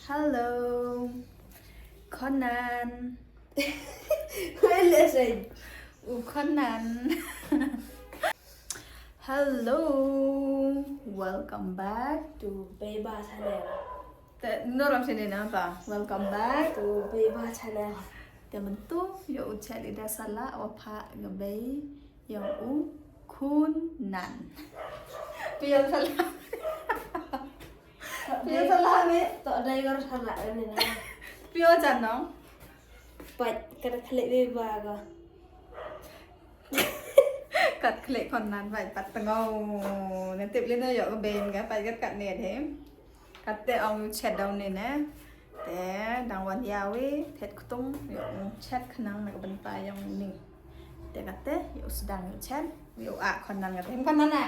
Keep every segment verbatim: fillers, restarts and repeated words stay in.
Hello. Khonan. Wait, listen. U Khonan. Hello. Welcome back to Beba channel. Te no ram sini na ba. Welcome back to Beba channel. Te mynta ïa u chet i da sala wa pha nga bei ïa u Khonan. Phi ïa sala. Phi ïa sala me to dai gar sala ni na. Phi ïa jan no. Pat kada klik Beba ga. Kat klik Khonan pat pat tengau. Ne tip lino ïa ka bei ka pat kat kat ne de. Kate ong ïa u chet daw ne ne. Te dang wan ïa wi thet ktung ïa u chet khnang na ka bynta ïa u ni. Te kate ïa u sdang ïa u chet ïa u a Khonan kate Khonan a.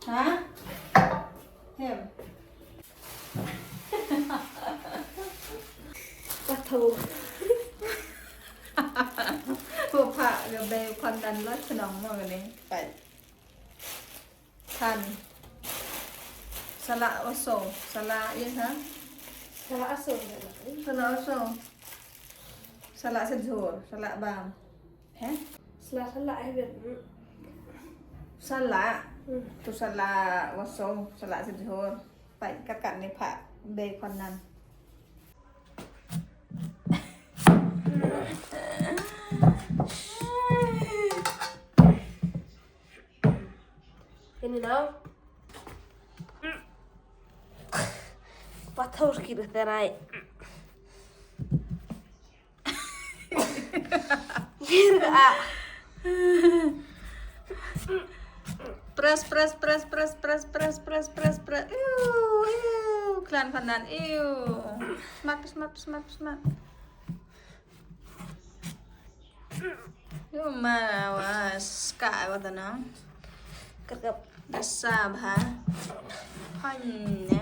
Ha? Hem. Patho. Ko pha ga bei Khonan la chnong mo ga ne. Pai. Kan. Sala oso, sala ïa ha. Sala oso. Sala oso. Sala sejhur, sala bam. He? Sala sala ai ben. Sala. Hmm. Tu sala oso, sala sejhur. Pai kat kat ni pha bei Khonan. Ini now. Patho ki de terai. Press, press, press, press, press, press, press, press, press. Iu, iu. Klan Khonan, iu. Smat, smat, smat, smat. Yu ma wa ska wa ta na. Ka ka da sa bha. Phan ne.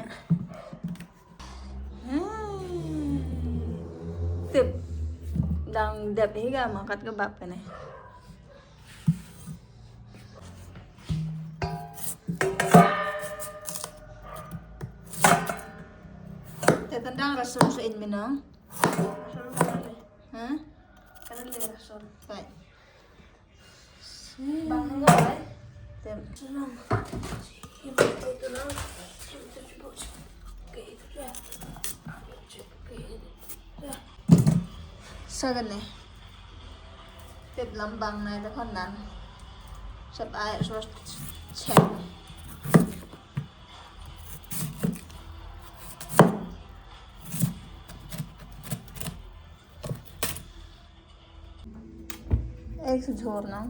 Hmm. Tip. Dang dep hi ga ma kat ka bap ka ne. Te tendang rasul sa in minang. Ha? Kan le rasul. Pai. Bang hangga bai. Tem. Senang. Ini tu tu nang. Itu cuba. Okey, itu dah. Okey, itu dah. Sa kane. Tip lambang na ita Khonan. Sap ai so chen. Ek se jhor na.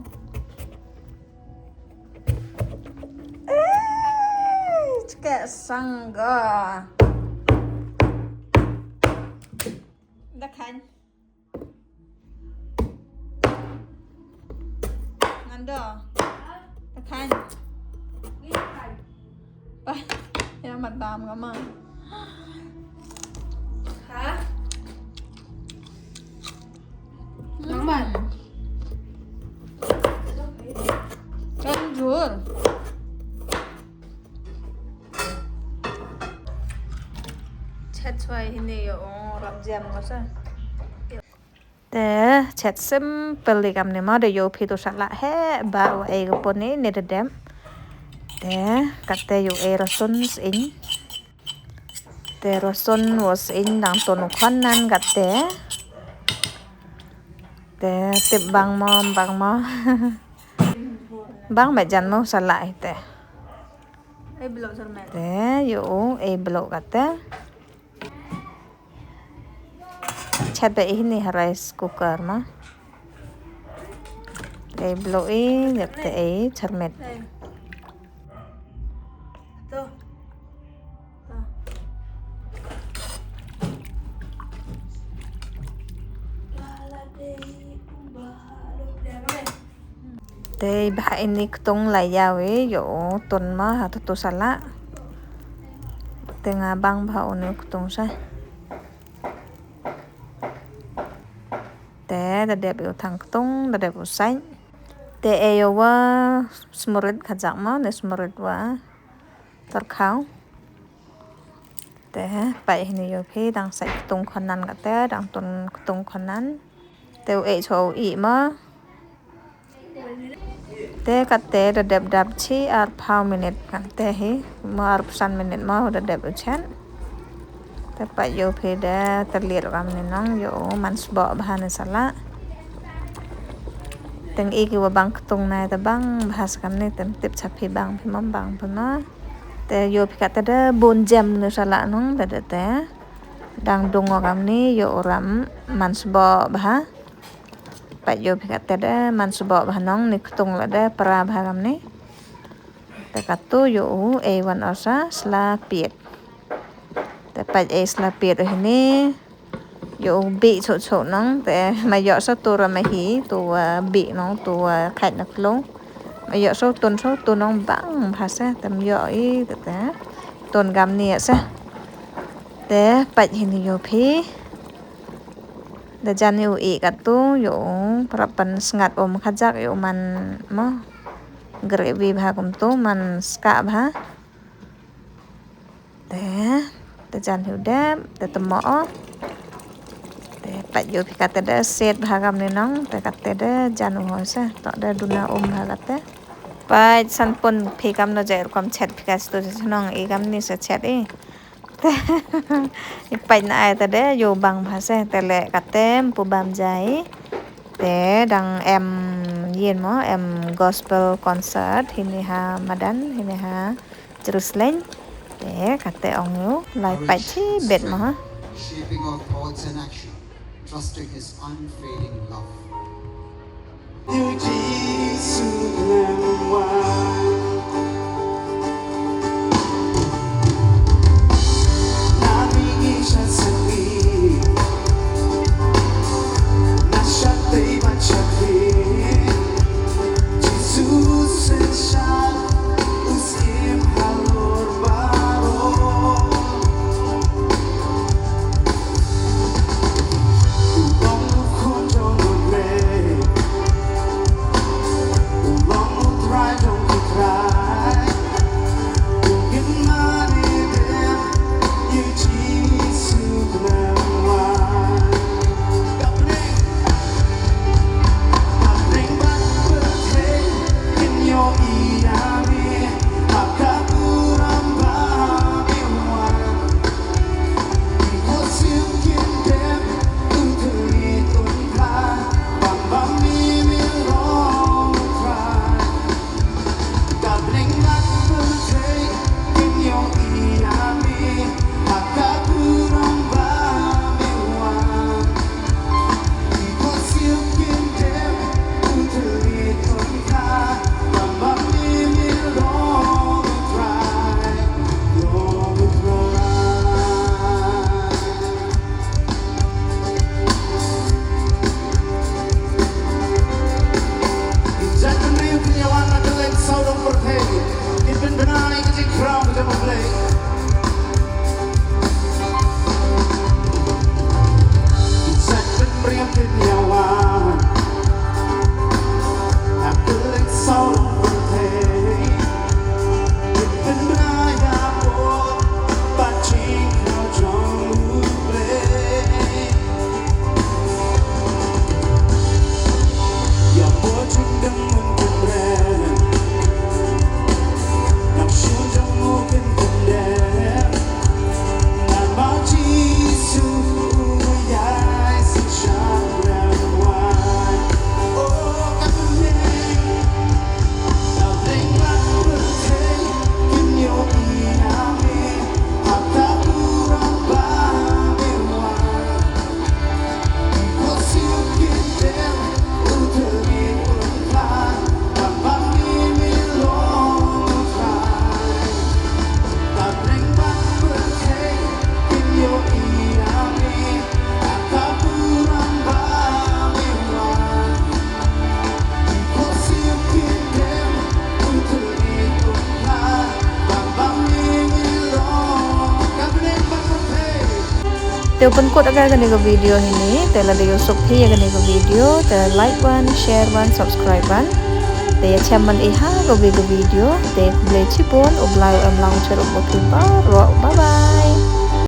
Eh, chike sanga. Da khan. Nando. Takan. Ba, ïa mat bam ka ma. Ha? Nang ban. Kan jur. Chet chwai hini ïa ong rap jam ko sa. Te chet simple di kam ni ma de ïoh phi tu salah he ba wa ei ko poni ni de dem. Te kate ïoh ei rasun sing. Te rasun wa sing dang tonu khan nan kate. Te tip bang mo bang mo. Bang ba jan mo salah te. Ei blo sarmet. Te ïoh ei blo kate. Chat ba ihni ha rice cooker ma. Ei blo i jap te ei charmet. Ei. To. To. Te ba ini ktung la ïaw i ïoh tun ma ha tu tu salah. Te nga bang ba uni ktung sa. Te da dep ïoh thang ktung da dep u sain. Te ïoh wa smurit khajak ma ne smurit wa. Tyrkhaw. Te peit hini ïoh phi dang sait ktung khon nan kate, dang tun ktung khon nan. Te u ei cho u i ma. Te kate da dep dap chi arphew minit kate hi, ma arphew san minit ma da dep u chet. Te peit ïoh phi da tyrliat kam ni nong ïoh man sboh bha ni sala. Teng i ki wa bang ktung nai te bang bha sa kam ni tem tip cha phi bang phi mam bang phi ma. Te ïoh phi kate da bun jem ni sala nong te da te. Dang dung wa kam ni ïoh u ram man sboh bha. Peit ïoh phi kate da man sboh bha nong ni ktung la da pra bha kam ni. Te katu ïoh u ei wan osa sla piet. Te peit ei sla piet u hini. Ïoh u bi cho cho nong te ma ïoh sa tu ra ma hi tu, uh, bi nong tu, uh, khait na klung. Ma ïoh so tun so tun nong bang bha sa tem ïoh i te te. Tun kam ni sa. Te peit hini ïoh phi. Da jan ïoh i katu ïoh u prap pan sngat um khajak ïoh man mo. Gravy bha kum tu man ska bha. Te te jan ïoh dep te temo. Te peit ïoh phi kate da set bha kam ni nong te kate da jan u ho sa to da duna um bha kate. Peit san pun phi kam no jai rukom chet phi ka stu nong i kam ni sa chet i. I peit na ai ta de ïoh bang bha se te le katem pu bam jai. Te dang em yin mo em gospel concert hini ha madan hini ha Jerusalem. Te kate ong ïoh lai peit chi bet mo ha. Shaping our thoughts and action, trusting His unfailing love. Te u pynkut ïa kane ka video hini, te lada ïoh suk phi ïa kane ka video, te like wan, share wan, subscribe wan. Te ïa chem wan i ha kawei ka video, te khublei chibun, u Blai u em lang u cheruk bad phi baroh. Bye bye.